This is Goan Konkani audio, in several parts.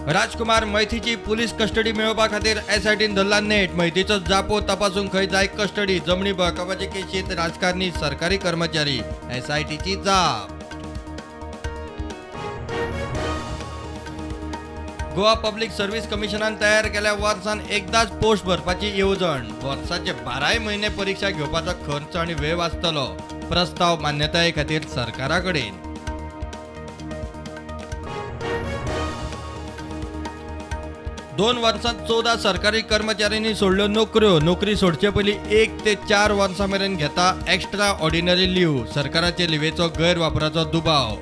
राजकुमार मैथीची पुलीस कस्टडी मेळोवपा खातीर एसआयटीन धरला नेट. मैथीचो जापो तपासूंक खंय जाय कस्टडी. जमनी बळकावपाचे केशींत राजकारणी, सरकारी कर्मचारी. एसआयटीची जाप. गोवा पब्लिक सर्व्हिस कमिशनान तयार केल्या वर्सान एकदाच पोस्ट भरपाची येवजण. वर्साचे 12 म्हयने परीक्षा घेवपाचो खर्च आनी वेळ वाचतलो. प्रस्ताव मान्यताये खातीर सरकारा कडेन. दोन वर्सांत 14 सरकारी कर्मचाऱ्यांनी सोडल्यो नोकऱ्यो. नोकरी सोडचे पयलीं 1 ते 4 वर्सां मेरेन घेता एक्स्ट्रा ऑर्डिनरी लीव. सरकाराचे लिवेचो गैरवापराचो दुबाव.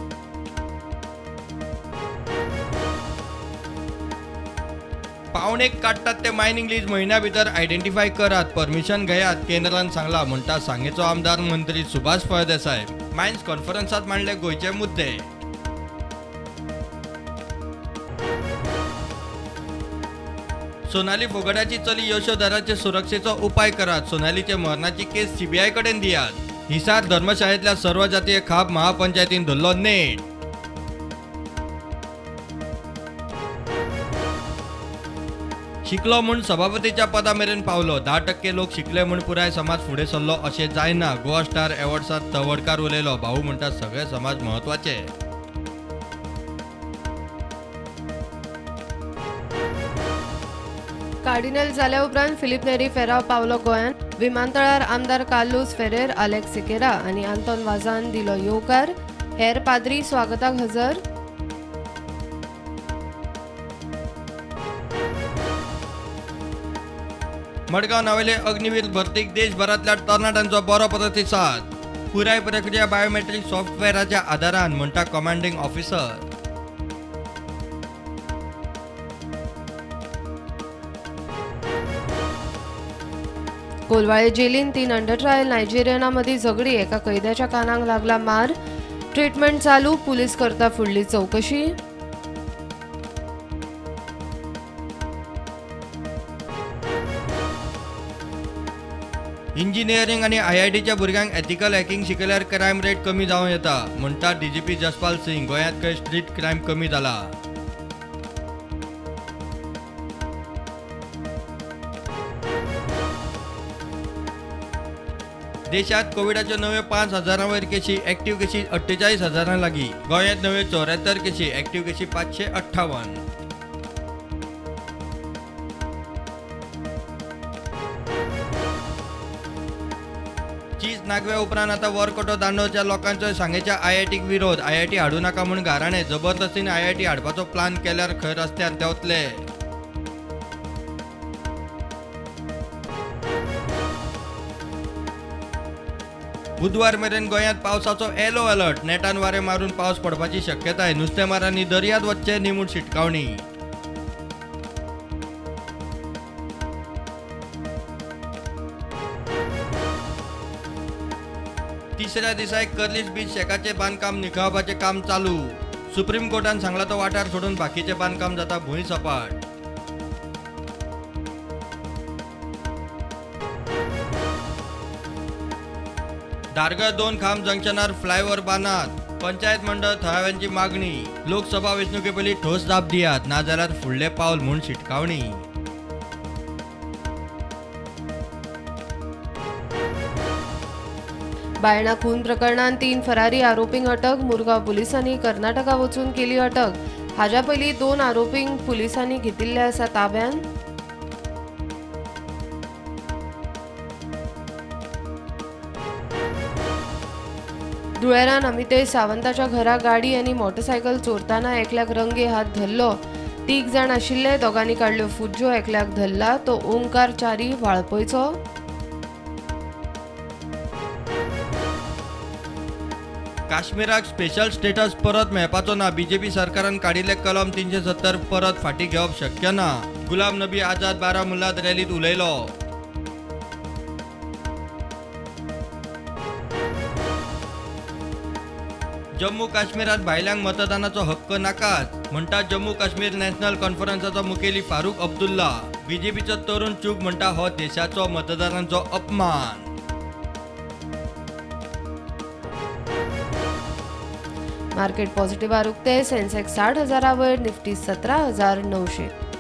पावणेक काडटात ते मायनिंग लीज म्हयन्या भितर आयडेंटिफाय करात, परमिशन घेयात, केंद्रान सांगला म्हणटा सांगेचो आमदार मंत्री सुभाष फळदेसाय. मायन्स कॉन्फरन्सात मांडले गोंयचे मुद्दे. सोनाली फोगटाची चली यशोधराचे सुरक्षेचो उपाय करात. सोनालीचे मरणाची केस सीबीआय कडेन दियात. हिसार धर्मशाळेंतल्या सर्वजातीय खाप महापंचायतीन धरलो नेट. शिकलो म्हूण सभापतीच्या पदा मेरेन पावलो. 10% लोक शिकले म्हूण पुराय समाज फुडें सरलो अशें जायना. गोवा स्टार एवॉर्ड्सात तवडकार उलयलो. भाऊ म्हणटा सगळे समाज म्हत्वाचे. कार्डिनल जाल्या उपरांत फिलीप नेरी फेराव पावलो गोंयांत. विमानतळार आमदार कार्लूस फेरेर, आलेक्स सिकेरा आनी आंतोन वाजान दिलो येवकार. हेर पाद्री स्वागताक हजर. मडगांव नावेले अग्निवीर भरतीक देशभरांतल्या तरणाट्यांचो बरो प्रतिसाद. पुराय प्रक्रिया बायोमेट्रीक सॉफ्टवेअराच्या आदारान म्हणटा कमांडिंग ऑफिसर. कोलवाळे जेलीन 3 अंडर ट्रायल नायजेरियना मदीं झगडी. एका कैद्याच्या कानाक लागला मार. ट्रिटमेंट चालू. पुलीस करता फुडली चवकशी. इंजिनियरिंग आनी आयआयटीच्या भुरग्यांक एथिकल हॅकिंग शिकल्यार क्रायम रेट कमी जावं येता म्हणटा डीजीपी जसपाल सिंग. गोंयांत खंय स्ट्रीट क्रायम कमी जाला. देशात कोविडाच्यो नव्यो 5,000 वयर केशी, एक्टिव्ह केशी 48,000 लागीं. गोंयांत नव्यो 74 केशी, एक्टिव्ह केशी 558. चीज नागव्या उपरांत आतां वरकटो दांडोच्या लोकांचो सांगेच्या आयआयटीक विरोध. आयआयटी हाडूं नाका म्हूण गाराणें. जबरदस्तीन आयआयटी हाडपाचो प्लान केल्यार खंय रस्त्यार देंवतले. बुधवार मेरेन गोंयांत पावसाचो येलो अलर्ट. नेटान वारें मारून पावस पडपाची शक्यताय. नुस्तेमारांनी दर्यांत वचचें न्ही म्हूण शिटकावणी. तिसऱ्या दिसाय कर्लीस बीच शेकाचें बांदकाम निखळपाचें काम चालू. सुप्रीम कोर्टान सांगला तो वाठार सोडून बाकीचें बांदकाम जाता भूंय सपाट. धारगळ 2 खांब जंक्शनार फ्लायओव्हर बांदात. पंचायत मंडळ थळाव्यांची मागणी. लोकसभा वेंचणुके पयलीं ठोस जाप दियात, नाजाल्यार फुडलें पावल म्हूण शिटकावणी. बायणा खून प्रकरणांत 3 फरारी आरोपींक अटक. मुरगांव पुलिसांनी कर्नाटका वचून केली अटक. हाज्या पयलीं 2 आरोपींक पुलिसांनी घेतिल्ले आसा ताब्यांत. धुळेरान अमितेश सावंताच्या घरा गाडी आनी मोटरसायकल चोरताना एकल्याक रंगे हात धरलो. 3 जाण आशिल्ले. दोगांनी काडल्यो फुज्जो. एकल्याक धरला तो ओंकार च्यारी वाळपयचो. काश्मीराक स्पेशल स्टेटस परत मेळपाचो ना. बीजेपी सरकारान काडिल्ले कलम 370 परत फाटीं घेवप शक्य ना. गुलाम नबी आझाद बारामुल्लात रॅलींत उलयलो. जम्मू काश्मीरात भायल्यांक मतदानाचो हक्क नाकाच म्हणटा जम्मू काश्मीर नॅशनल कॉन्फरन्साचो मुखेली फारूक अब्दुल्ला. बीजेपीचो तरुण चूक म्हणटा हो देशाचो मतदारांचो अपमान. मार्केट पॉझिटिव्हार उक्ते. सेन्सेक्स 60,000 वयर, निफ्टी 17,900.